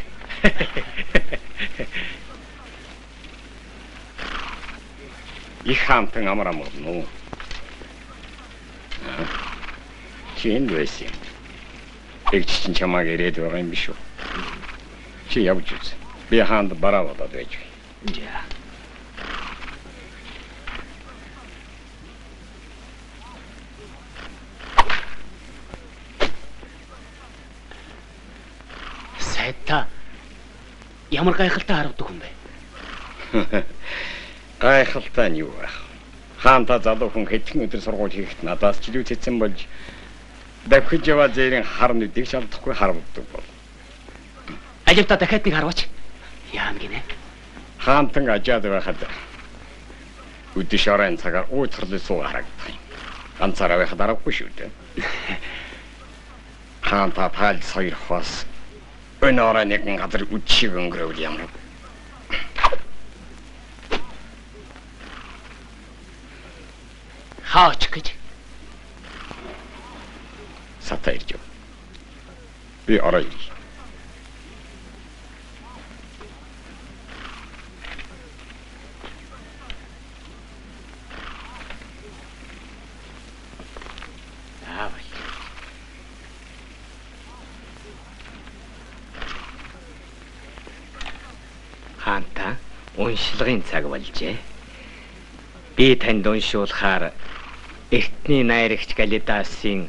Их хаантан амар амарна уу? Чи энд байсан юм. Эгч чинь чамааг ирээд байгаа юм биш үү? Чи явж үз. Би хаанд бараа болоод байж.
За. Сайта ямар гайхалтай харагддаг хүн бэ?
Гайхалтай нь юу байх? Хаанта залуу хүн хэдхэн өдөр сургууль хийхэд надаас ч илүү цэцэн болж давхиж яваа зээрийн хар нүдийг шалдахгүй харагддаг бол.
Аливта дахиад нэг харваач.
Яана гинэ?
Хаантан ажаад байхад үдэш оройн цагаар ууцрлын сууга харагдах юм. Ганцаараа байхад аргагүй шүү дээ. Хаан та таалж сойрохоос энэ орой нэгэн газар үдшийг өнгөрөөвл ямар.
Хаа очих гэж?
Сата ирж яв. Би орой ирье.
Аавал. Хаанта уншлагын цаг болжээ. Би танд уншуулахаар эртний найрагч Галидасын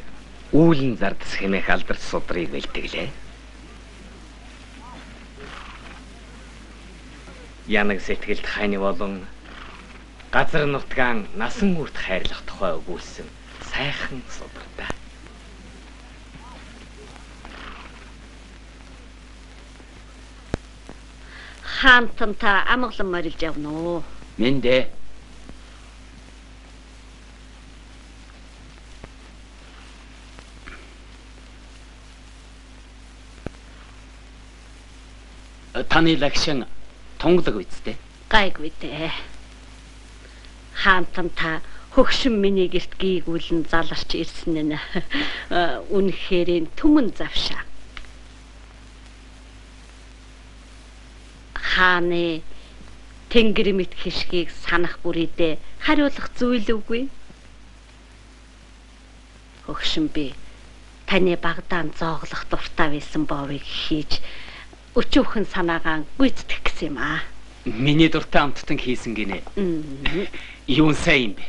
үүлэн зардас хэмээх алдарт судрыг бэлтгэлээ. Янаг сэтгэлд хань болон газар нутгаан насан үрт хайрлах тухай өгүүлсэн сайхан судартай.
Хаантан та амгалан морилж явна уу?
Мэндэ. Таны лагшин тунгалаг үсттэй.
Гайгүй дээ. Хаантан та хөгшин миний гэрт гийгүүлэн заларч ирсэн нь үнэхээр түмэн завшаа. Хааны тэнгэр мэт хишгийг санах бүрийдээ хариулах зүйл үгүй. Хөгшин би таны багдаан зооглох дуртай байсан боовыг хийж өчүүхэн санаагаан гүйцэтгэх гэсэн юм аа.
Миний дуртай амттан хийсэн гинэ. Юун сайн юм бэ?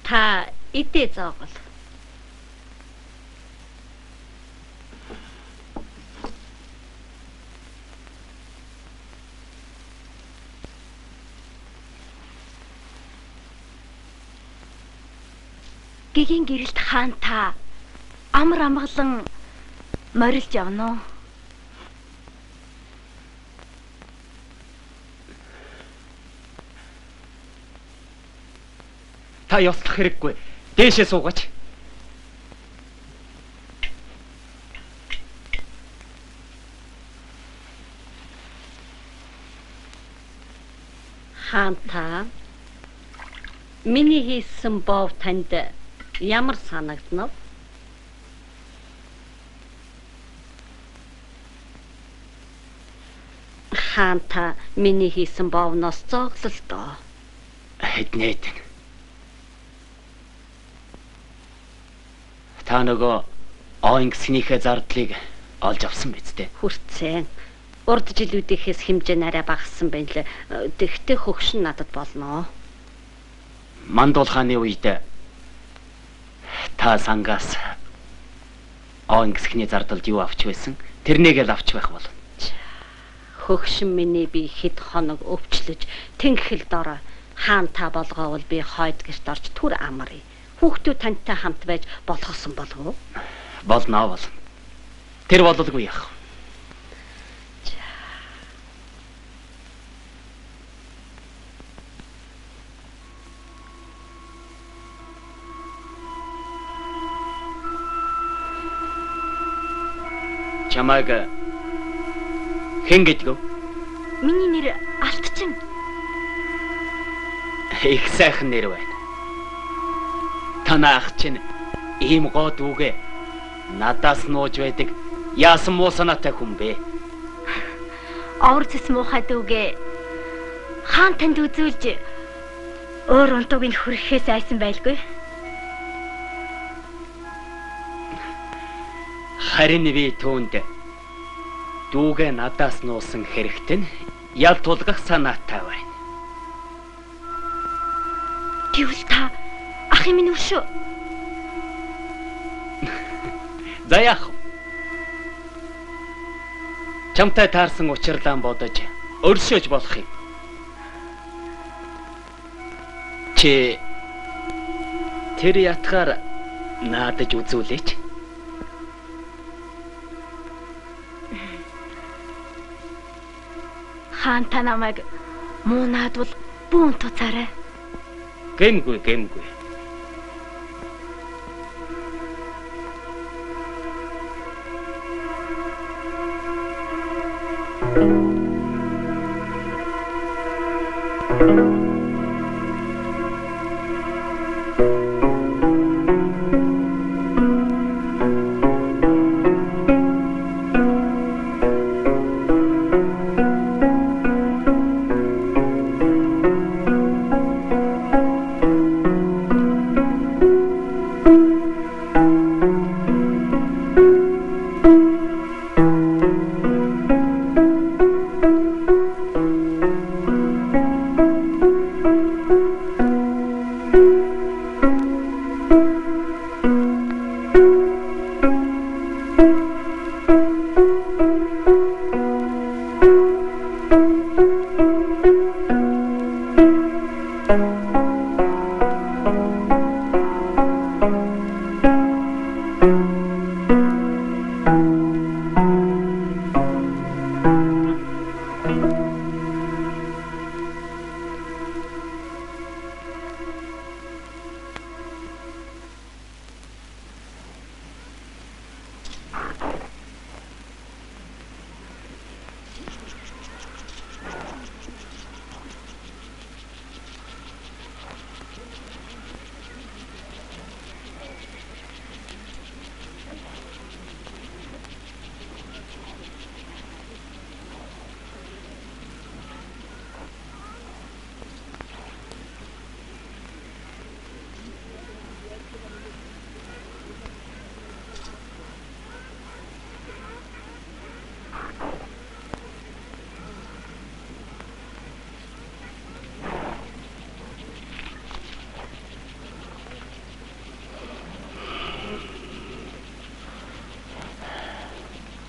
Та идэ зоогол.
Гэгийн гэрэлт хаан та амар амгалан морилж явна уу?
Та ёслох хэрэггүй. Дээшээ суугаач.
Хаан та миний хийсэн бов танд ямар санагдана вэ? Хаан та миний хийсэн бовноос зооглолтоо.
Хэднэт. Та нөгөө оон гисгнийхээ зардлыг олж авсан биз дээ?
Хүртсэн. Урд жилүүдийнхээс хэмжээ нь арай багассан байна л. Тэгтээ хөгшин надад болно.
Мандуул хааны үед та сангаас оон гисгний зардалд юу авч байсан? Тэрнийг л авч байх болно.
Хөгшин миний би хэд хоног өвчлөж тэнхэл дорой хаан та болгоовол би хойд гэрт орж түр амаръя. Хүүхдүүд тантай хамт байж болгосон болов уу?
Болно болно. Тэр бололгүй яах вэ? Чамайг хэн гэдэг вэ?
Миний нэр Алтчин.
Их сайхан нэр байна. Танай ах чинь ийм гоо дүүгээ надаас нууж байдаг яасан муу санаатай хүн бэ?
Овор цэс муухай дүүгээ хаан танд үзүүлж өөр унтууг нь хүрэхээс айсан байлгүй.
Харин би түүнд дүүгээ надаас нуусан хэрэгт нь ял тулгах санаатай байна.
Тэгвэл та ахын минь өшөө.
За яах вэ?
Чамтай таарсан учирлаан бодож өршөөж болох юм. Чи тэр ятгаар наадаж үзүүлээч.
Хаан та намайг муу наадвал бүүн туцаарай.
Гэмгүй гэмгүй.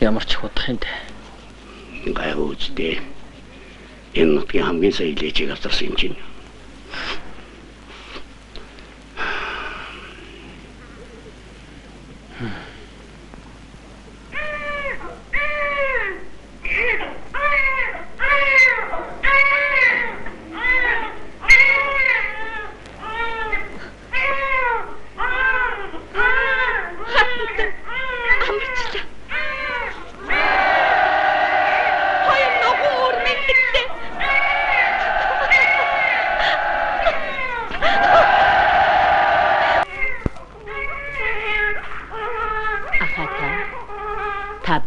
Ямар ч удах юм бэ?
Гайгүй үстэй. Энэ нутгийн хамгийн сайн лээжийг авчирсан юм чинь.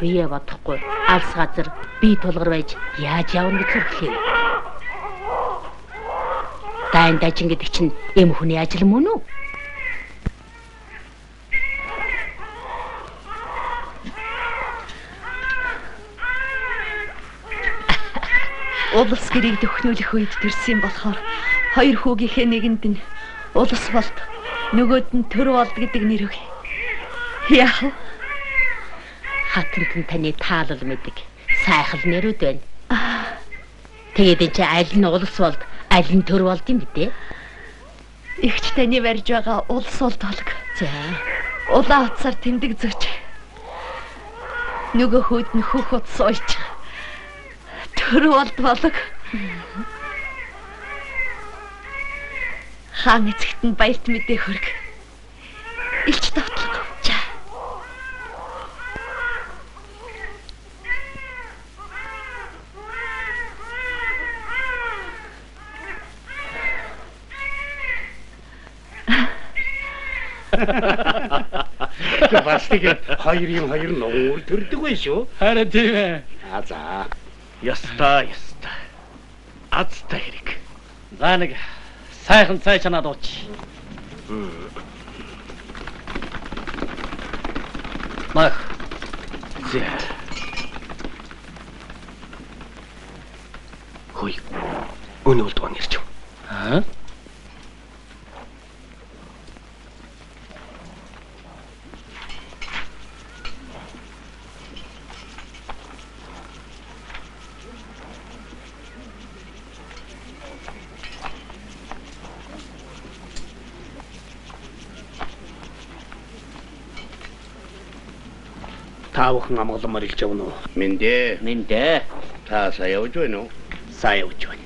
Бие бодохгүй алс газар би тулгар байж яаж явна гэж зүрхлээ. Дайн дажин гэдэг чинь эм хүний ажил мөн үү?
Улс гэрийг дөхнүүлэх үед төрсөн болохоор хоёр хүүгийнхээ нэгэнд нь улс болд, нөгөөд нь төр болд гэдэг нэр өг. Яах вэ?
Хатант нь таны таалал мэдэг. Сайхал нэрүүд байна. Тэгээд энэ чи аль нь улс болд, аль нь төр болд юм бэ?
Игч таны барьж байгаа улс болд болог.
За.
Улаан утсаар тэмдэг зөөч. Нөгөө хүүд нь хөх утас уйч. Төр болд болог. Хаан эцэгт нь баярт мэдээ хөрг. Илч давтлага. За.
Бас тэгээд хоёрын хоёр нугуур төрдөг байх шүү.
Харин тийм ээ.
А за.
Ёстой, ёстой. Азтай хэрэг. За нэг сайхан цай чанаад ууч. Мах.
За. Хөөе. Өнөө болдгоо нэрч.
Аа?
Та бүхэн амгалан морилж явна уу?
Мэндэ.
Мэндэ.
Та сайн явж байна уу?
Сайн явж байна.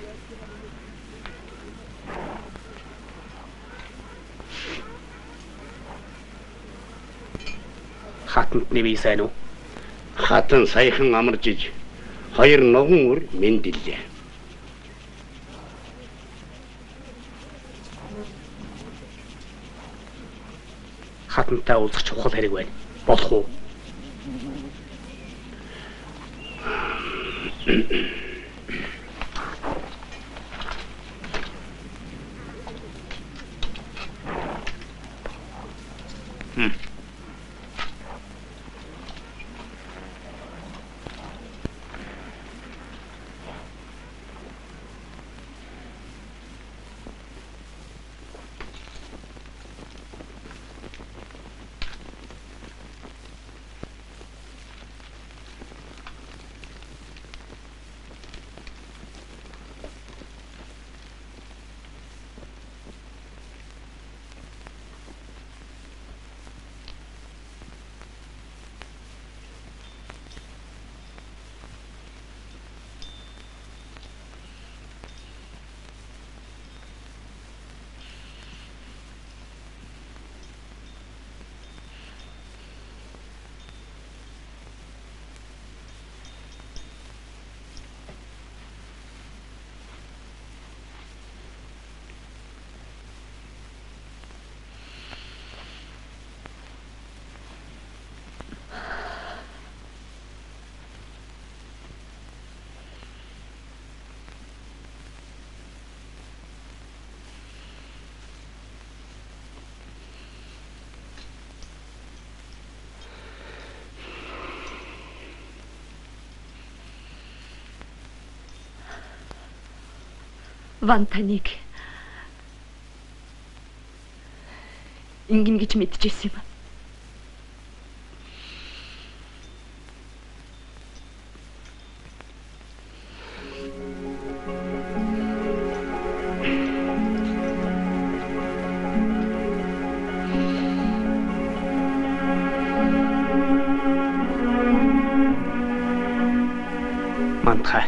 Хатантны бие сайн уу?
Хатан саяхан амарч иж хоёр ногон үр мэндэллээ.
Хатантай уулзах чухал хэрэг байна. Болох уу?
Ван таныг ингэнэ гэж мэдчихсэн юм.
Мантхай.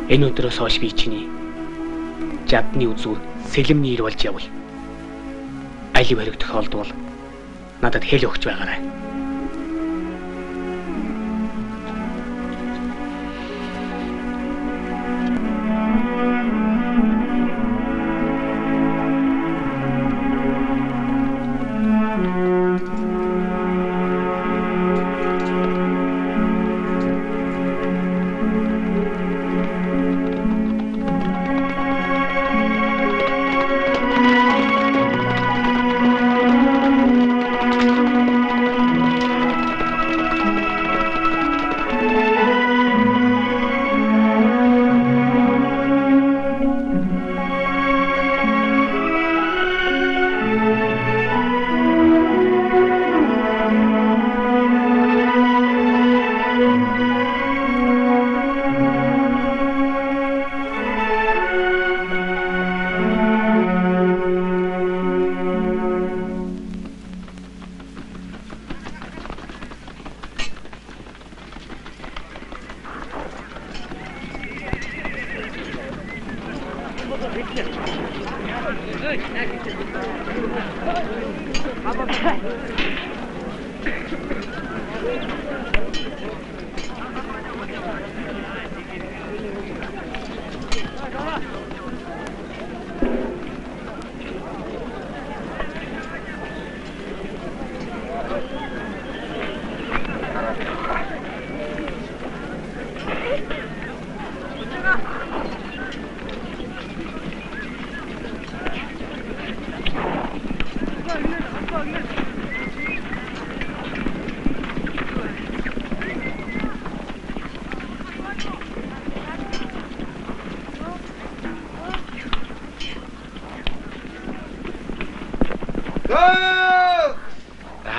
Энэ өдрөөс хойш би чиний жадны үзүү сэлэмний ир болж явъя. Алив хэрэг тохиолдвол надад хэл өгч байгаарай.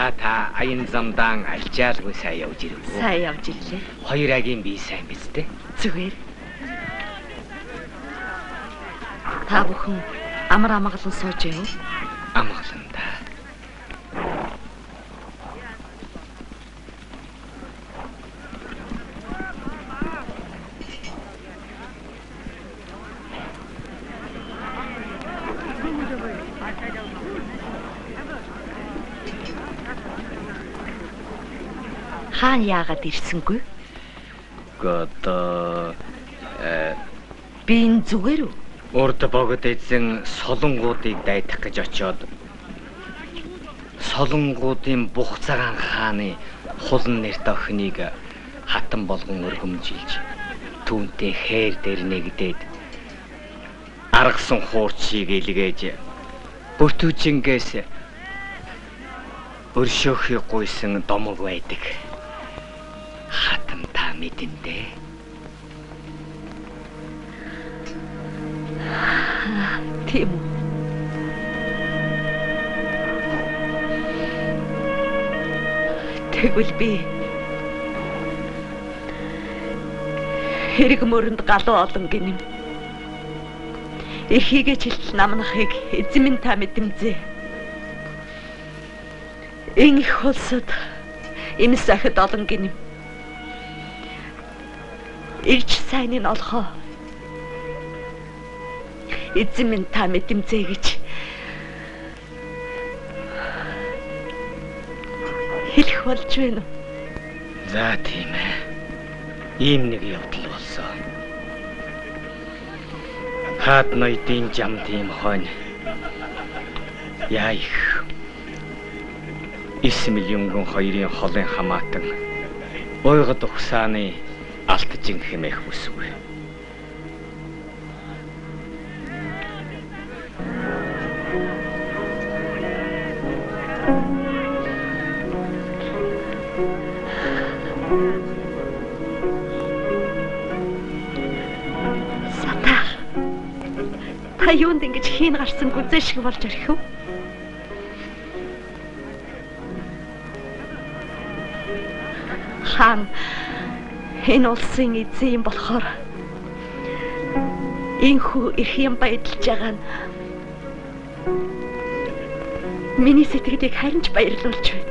За та аян замдаан альжаалгүй сайн явж ирэв үү?
Сайн явж ирлээ.
Хоёр агийн бие сайн биз дээ?
Зүгээр. Та бүхэн амар амгалан сууж байв уу?
Амгалан да.
Хаан яагаад ирсэнгүй?
Үгүй одоо
би энэ зүгээр үү?
Урд богд эзэн солонгуудыг дайдах гэж очиод солонгуудын бух цагаан хааны хулан нэрт охиныг хатан болгон өргөмжилж түүнтэй хээр дээр нэгдээд аргасан хуурчийг илгээж бүртүүжингээс өршөөхийг гуйсан домог байдаг. Хатан та мэдэн дээ.
Тийм үү? Тэгвэл би хэрэг мөрөнд галуу олон гинэм. Эрхийгээ чилтэл намнахыг эзэн минь та мэдэмзээ. Энэ их улсад эмс ахид олон гинэм. Ирж сайныг олохоо. Эзэн минь та мэдэмзээ гэж хэлэх болж байна уу?
За тийм ээ. Ийм нэг явдал болсон. Хаад ноёдын жамдын хойно яа их 9 миллионгон хоёрын холын хамаатан уйгад угсааны алтжин хэмээх бүсгүй.
Та юунд ингэж хийн гарсан гүзээ шиг болж орхив? Хаан энэ улсын эзэн юм болохоор энхүү эрх юм баядалж байгаа нь миний сэтгэлийг харин ч баярлуулж байна.